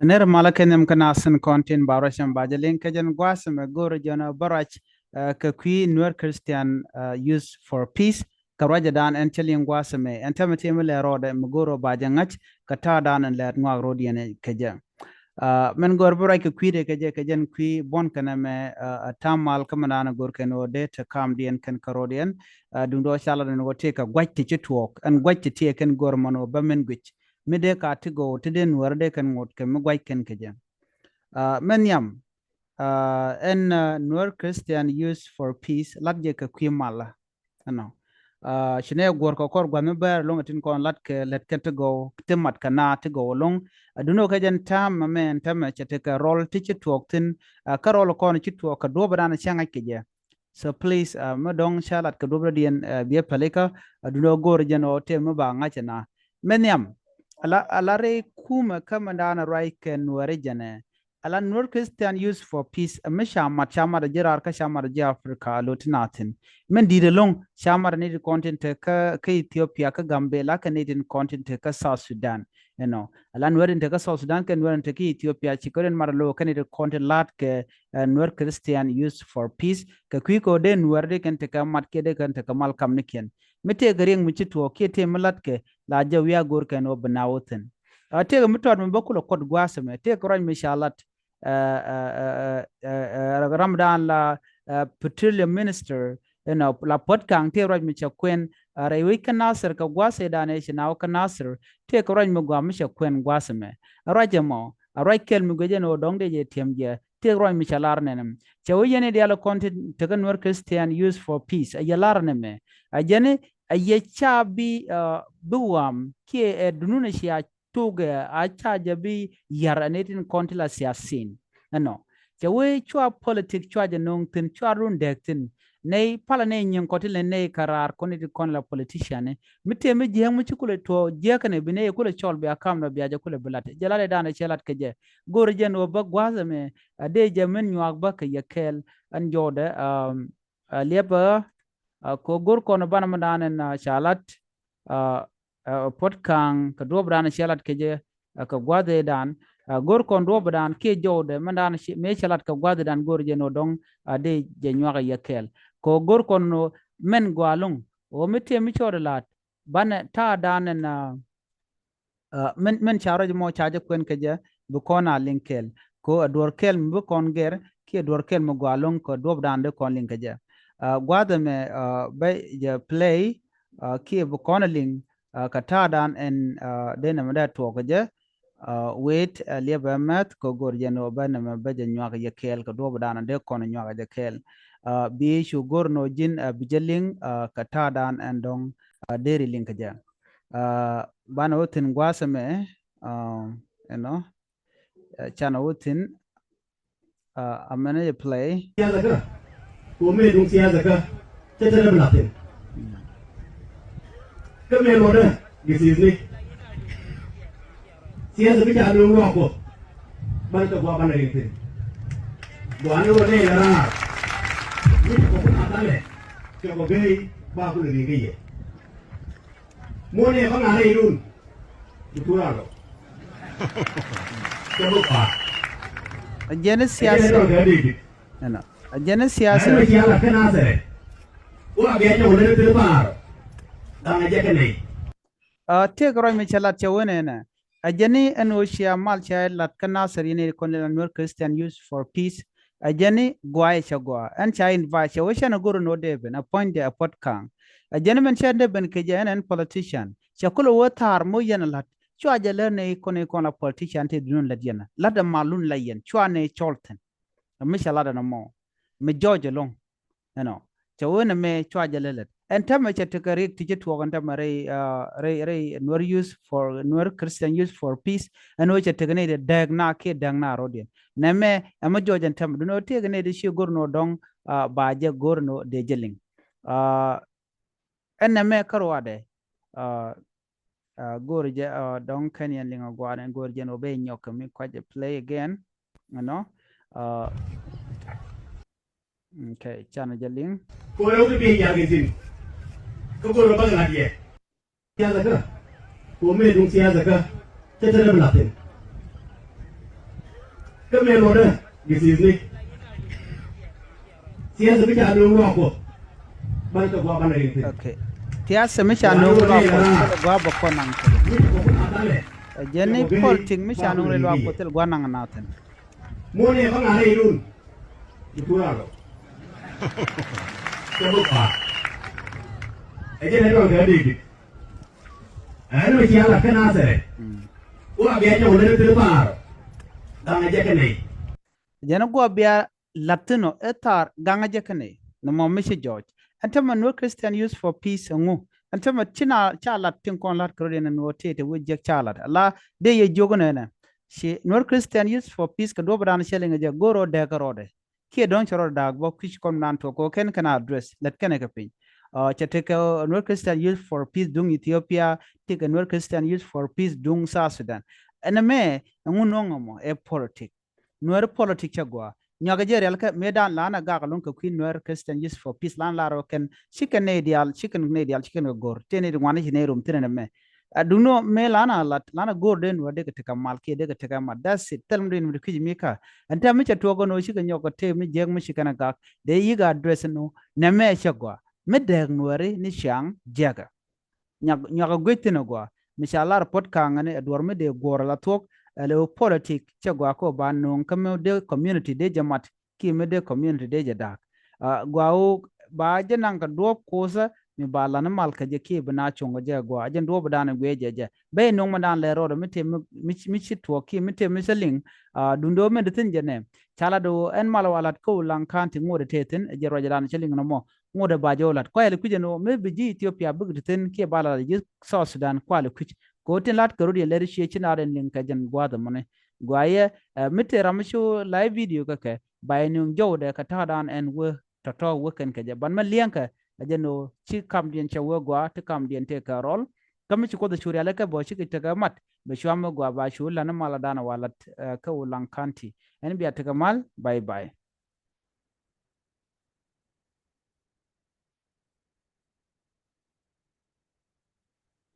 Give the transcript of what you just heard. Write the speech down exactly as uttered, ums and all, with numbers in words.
Nɛr malä kɛ nhiam kä nath tin kɔn tin ba ruac ɛmɛ ba jɛ liŋ kɛ jɛn gua̱a̱th ɛmɛ go̱o̱rä jɛn ɔ bä ruac, eh, kɛ kui̱ Nuer Christian, eh, Youth for Peace. Kɛ ruacdan ɛn cä liŋ gua̱a̱th ɛmɛ ɛn täämɛ tëë mi lɛ rɔɔdɛ mi go̱o̱rä ba jɛ ŋa̱c kɛ ta̱a̱dan ɛn lɛ ŋɔak rɔɔdiɛn kɛ jɛ. Ah, mɛn gɔ̱r bä ruac kɛ kui̱dɛ kɛ jɛ kɛ jɛn kui̱ buɔ̱n kɛn ɛmɛ, ah, ah, ta̱a̱ mal kä mɛn da̱a̱n go̱r kɛn ɣöö dee te ka̱a̱mdiɛn kɛn kärɔɔdiɛn, ah, duundɛ ɣöö ca lat ɛn ɣöö tëë kɛ gua̱c ti ci tuɔɔk ɛn gua̱c ti tiɛɛk kɛn go̱r mɛn ɣöö bä min guic. Mi dee ka ti gɔw ti dee Nuäärä dee kɛn ŋot kɛ mi gua̱c kɛn kɛ jɛ. Ah, mɛn nhiam, ah, ɛn, ah, Nuer Christian Youth for Peace lat jɛ kɛ kui̱ malä. Ɛnɔ. Ah, ci nɛ guɔ̱r kɛ kɔr gua̱th mi bɛɛr ɛlɔ̱ŋ ɛ tin kɔn lat kɛ lät kɛn ti gɔw ti mat kɛ na ti gɔw ɛlɔ̱ŋ. Ah, duundɛ ɣöö kɛ jɛn ta̱a̱m mɛmɛ ɛn täämɛ cɛ tekɛ rɔl ti ci tuɔɔk thi̱n. Ah, kä rɔl kɔn ci tuɔɔk kɛ duɔ̱ɔ̱p ɛ da̱a̱n cä ŋa̱c kɛ jɛ. So please, ah, mi dɔ̱ŋ ca lat kɛ duɔ̱p rɔ̱diɛn, ah, biɛ pälikä, ah, duundɛ ɣöö go̱o̱rä jɛn ɣöö tëë mi ba ŋa̱c ɛna. Mɛn nhiam, ala, ala rɛy kumɛ kä mɛn da̱a̱n ruac kɛ Nuäärä jɛnɛ. Ala Nuer Christian Youth for Peace, ɛ mi ca mat, ca mat ɛ ji̱ raar kä ca mat ɛ ji̱ Africa a lo̱ ti na thi̱n. Mɛn di̱i̱t ɛlɔ̱ŋ ca mat ɛ ni ti kɔn tin te kä, kä Ethiopia, kä Gambela, kä ni tin kɔn tin te kä South Sudan. Ɛnɔ. Ala Nuer tin te kä South Sudan kɛ Nuer tin te kä Ethiopia ci kɛ rin mat ɛ lo̱ kɛ ni ti kɔn tin la̱t kɛ, eh, Nuer Christian Youth for Peace. Kɛ kui̱ kɛ ɣöö dee Nuer dee kɛn te kɛ mat kiɛ dee kɛn te kɛ mal kamnikiɛn. Mi tëëkɛ riɛk mi ci tuɔɔk kiɛ tëë mi la̱tkɛ la jɛ wi̱i̱ a go̱o̱r kɛn ɣöö bi na wä thi̱n. Ah, tëëkɛ mi tɔt mi bä kulɛ kuɔt gua̱a̱th ɛmɛ, tëëkɛ ruac mi ca lat, eh, eh, eh, eh, eh, eh, ramdan la, eh, petroleum minister, you know, la Puot Kaŋ tëë ruac mi cɛ kuɛn, ah, rɛy wec kä Nasir kɛ gua̱a̱th ëëdan ëë ci na wä kä Nasir, tëëkɛ ruac mi gɔaa mi cɛ kuɛn gua̱a̱th ɛmɛ. A ruac ɛmɔ, a ruac kɛl mi guic ɛn ɣöö dɔ̱ŋ dee jɛ tiɛm jɛ, tëëkɛ ruac mi cɛ lar nɛn ɛm. Cɛ wec yɛn i̱ diaal kɔn ti, tekä Nuer Christian Youth for Peace, a yɛ lar nɛmɛ. A jɛn i̱, a yɛ ca bi, ah, bi wam, kiɛ ɛ dunun a cia tuk ɛ, a ca jɛ bi yar ɛ ni tin kɔn ti la siasin. Ɛnɔ. Cɛ wee cua politik cua jɛ no̱o̱ŋ thi̱n, cua run dɛɛk thi̱n. Nɛy palä nɛy nyiŋ kɔn ti lɛ nɛy kä raar kɔn ti kɔn la politician ni. Mi tëë mi jiääk mi ci kulɛ tuɔɔk jiääk kɛnɛ bi nɛy kulɛ cɔl bia kam nɔ bia jɛ kulɛ bi lat. Jɛ lat ɛ da̱a̱n ɛ cɛ lat kɛ jɛ. Go̱o̱rä jɛn ɣöö bä gua̱a̱th ɛmɛ, a dee jɛ min nyuak bä kɛ yɛ kɛɛl. Ɛn jɔwdɛ, um, a liɛpä, a, kɛ go̱r kɔn banɛ mi da̱a̱n ɛn, a, ca lat, a, a, Puɔt Ka̱a̱ŋ kɛ duɔ̱ɔ̱pdan cɛ lat kɛ jɛ, a, kɛ gua̱a̱th ëëdan, a, go̱r kɔn duɔ̱ɔ̱pdan kiɛ jɔwdɛ mi da̱a̱n ci, mëë cɛ lat kɛ gua̱a̱th ëëdan go̱r jɛ ni ɣöö dɔ̱ŋ, a, dee jɛ nyuak ɛ yɛ kɛɛl. Kɛ go̱r kɔn ɣöö mɛn gɔaa ɛlɔ̱ŋ, ɣöö mi tëë mi cɔɔdɛ la̱t, banɛ ta̱a̱dan ɛn, a, a, min, min ca ruac mɔ ca jɛ kuɛn kɛ jɛ, bi kɔn a liŋ kɛɛl. Kɛ ɣöö a duɔ̱ɔ̱r kɛl mi bi kɔn gɛr, kiɛ duɔ̱ɔ̱r kɛl mi gɔaa ɛlɔ̱ŋ kɛ duɔ̱ɔ̱pdan dee kɔn liŋ kɛ jɛ. A, gua̱a̱th ɛmɛ, a, bä jɛ play, a, kiɛ bi kɔn a liŋ, a, kɛ ta̱a̱dan ɛn, a, dee nɛmɛ dee tuɔɔk kɛ jɛ, a, wet, a, liɛpɛ mɛth kɛ go̱r jɛ ni ɣöö bä nɛmɛ bä jɛ nyuak yɛ kɛɛl kɛ duɔ̱ɔ̱pdan dee kɔn nyuak jɛ kɛɛl. A, bi cu go̱r ni ɣöö ji̱n, a, bi jɛ liŋ, a, kɛ ta̱a̱dan ɛn dɔ̱ŋ, a, deri liŋ kɛ jɛ. A, banɛ wä thi̱n gua̱a̱th ɛmɛ, a, you know, a, canɛ wä thi̱n, a, a mɛnɛ jɛ play. Siasa kä, ko mëë duŋ siasa kä, cɛ tɛrɛ bi la̱thi̱n. Kä mëë luɔtdä, gi thi̱i̱thni. Siasa mi ca luŋ luaak Kuɔth, banɛ tɛ gua̱a̱k banɛ riŋ thi̱n. Gua̱a̱ni wä nɛy la raar. Mi cɛ kɔ kun a thalɛ, cɛ kɔ gey, ba kun riŋ kä yɛ. Muɔ̱n ɛ bä ŋa̱r rɛydun. Bi tuur a lɔ. Cɛ bi pa̱a̱r. A jɛn i̱ siasa. Ɛnɔ. A jɛn i̱ siasa. Ɛn i̱ siasa kä Nasɛrɛ. Wa gɛ jɔk lɛ ni thil pa̱a̱r. Da̱ŋ a jɛ kɛ nɛy. A tëëk ruac mi cɛ lat cɛ wen ɛnɛ. A jɛn i̱ ɛn ɣöö cia mal cia lat kä Nasir yɛn i̱ kɔn i̱ la Nuer Christian Youth for Peace. A jɛn i̱ gua̱a̱ i̱ cɛ gua̱a̱. Ɛn ca invite cɛ wee cɛn a go̱r ɛn ɣöö dee ben, appoint dee a Puɔt Ka̱a̱ŋ. A jɛn i̱ mɛn cɛ dee ben kɛ jɛ ɛn ɛn politician. Cɛ kulɛ wee thaar moc yɛn a la̱t. Cua jɛ lär ni i̱ kɔn i̱ kɔn la politician ti dunun lät yɛn a. La̱t a malun la yɛn. Cua ni cɔl thi̱n. A mi cɛ lat ɛn ɛmɔ. Mi jɔɔc ɛlɔ̱ŋ. Ɛnɔ. Cɛ wen ɛmɛ cua jɛ lɛ lät. Ɛn täämɛ cɛ tekɛ riɛk ti ci tuɔɔk ɛn täämɛ rɛy, ah, rɛy, rɛy Nuer Youth for, Nuer Christian Youth for Peace. Ɛn ɣöö cɛ tekɛ nɛy ti dääk na kiɛ dääk na rɔ̱diɛn. Nɛmɛ, ɛmɛ jɔɔc ɛn täämɛ. Duundɛ ɣöö tëëkɛ nɛy ti ci go̱r ni ɣöö dɔ̱ŋ, ah, ba jɛ go̱r ni ɣöö dee jɛ liŋ. Ah, ɛn nɛmɛ kä ruaadɛ. Ah, ah, go̱r jɛ, ah, dɔ̱ŋ kɛn yɛn liŋ a gua̱a̱r ɛn go̱r jɛ ni ɣöö ben nyɔk kɛ mi kuac jɛ play again. You know? Ah, Okay, canɛ jɛ liŋ. Ko yɛ wut bi jar kɛ thi̱n. Kä go̱r bä ŋa̱t yɛ. Siasa kä. Ko mëë duŋ siasa kä. Cɛ tɛrɛ bi la̱thi̱n. Kä mëë luɔtdä gɛ thi̱i̱thni. Thiathɛ mi ca nööŋ luaak Kuɔth. Banɛ kɛ gua̱a̱ banɛ riŋ thi̱n. Okay. Thiathɛ mi ca nööŋ luaak Kuɔth, kɛlɛ gua̱a̱ bä kɔn naŋ thi̱n. Ɛ jɛn ni politik mi ca nööŋ rɛy luaak Kuɔth, thil gua̱a̱ naŋ nath thi̱n. Muɔ̱n ɛ bä ŋa̱r rɛy lun. Bi tuur a lɔ. Cɛ bi pa̱a̱r. Ɛ jɛn ɛ dɔ̱ŋ kɛ Dee-bid. Ɛn mi cia lat kä Nathɛrɛt. Wa bia nyɔk lät thil pa̱a̱r. Gaŋɛ jɛ kɛ nɛy. Jɛn guɔ bia lat thi̱n ɔ ɛ thaar gaŋɛ jɛ kɛ nɛy. Ni mɔ mi ci jɔɔc. Ɛn tämɛ Nuer Christian Youth for Peace ɛŋu. Ɛn tämɛ ci na ca lat tin kɔn lat kɛ rot yɛn ɛn ɣöö tëë te wec jiäk ca lat. Ala dee yɛ jiök ɛnɛ ɛnɛ. Ci Nuer Christian Youth for Peace kɛ duɔ̱pdan cɛ liŋɛ jɛ go̱r rɔɔdɛ kɛ rɔɔdɛ. Kiɛ dɔ̱ŋ cɛ rɔɔdɛ da̱a̱k bä kui̱c kɔn nan tuɔk kɛ kɛn kɛn address lät kɛnɛ kɛ piny. Ɔ, cɛ tekɛ Nuer Christian Youth for Peace duŋ Ethiopia, tekɛ Nuer Christian Youth for Peace duŋ South Sudan. Ɛn ɛmɛ ɛŋu nöŋ ɛmɔ ɛ politik. Nuɛr politik cɛ gɔaa. Nyɔkɛ jɛ rial kɛ mëë dan lan a gak luŋ kɛ kui̱ Nuɛr Christian Youth for Peace lan lar wä kɛn cikɛ nɛy diaal, cikɛ nɛy diaal, cikɛ nɛy go̱r. Tëë nɛy di ŋuan ci nɛy rom thinɛ nɛ mɛ. A duŋni mëë lan a lat, lan a go̱r dee Nuɛr dee kɛ tekɛ mal kiɛ dee kɛ tekɛ mat. That's it. Thil mi dee Nuɛr kui̱c mi ka. Ɛn tɛm mi cɛ tuɔk ɛn ɣöö cikɛ nyɔk kɛ tëë mi jiɛk mi cikɛ nɛ gak. Dee yik address ɛn ɣöö nɛ mɛ cɛ gɔaa. Mi dɛɛk Nuɛri ni ciaŋ jiɛkɛ. Nyuak, nyuak a guic thi̱n a gɔaa. Mi ca lar puɔ̱t ka̱a̱ŋäni ɛ duɔ̱r mi dee guɔ̱ɔ̱r ala thuɔ̱k, ɛ lɛ wä politik cɛ gɔaa kɛ wä ba nööŋ kä mi dee community dee jɛ mat kiɛ mi dee community dee jɛ da̱a̱k. A, gɔaa wä ba jɛ naŋ kɛ duɔ̱ɔ̱p kuɔthä mi ba lan mal kɛ jɛ kiɛ bi na cuŋ kɛ jɛ gɔaa. Jɛn duɔ̱ɔ̱p dan guiɛ jɛ jɛ. Bɛ nööŋ mi dan lɛ rɔɔdɛ mi tëë mi, mi, mi ci tuɔɔk kiɛ mi tëë mi cä liŋ. A, duundɛ wä mi di thi̱n jɛ nɛ. Ca lat wä ɛn mal wa lat kä wä laŋ ka̱n ti ŋuɔ̱t tëë thi̱n, ɛ jɛ ruac dan cä liŋ nɔmɔ. Ŋot ɛ ba jɛ wä lat. Kuayɛ li kui̱c ɛn ɣöö mi bi ji̱ Ethiopia bik ti thi̱n kiɛ ba lat ji̱ South Sudan kualɛ kui̱c. Kɛ ɣöö tin lat kɛ rot yɛn lɛr ciɛ ci naat ɛn liŋ kɛ jɛn gua̱a̱th ɛmɔni. Guayɛ, ɛ, mi tëë ram mi cu live video kɛ kɛ ba yɛ nööŋ jɔwdɛ kɛ ta̱a̱dan ɛn wee tɔ̱tɔ̱ wee kɛn kɛ jɛ. Ban mɛ liɛŋkɛ ɛ jɛn ɣöö ci kamdiɛn cɛ wee gɔaa ti kamdiɛn tëë kɛ rɔl. Kä mi ci Kuoth ɛ cu rialikä bä cikɛ tekɛ mat bɛ cua mi gɔaa ba cu la̱t ni mal ɛ dan ɛ wa lat, ɛ, kä Ulaŋ County. Ɛn bia tekɛ mal, bye bye.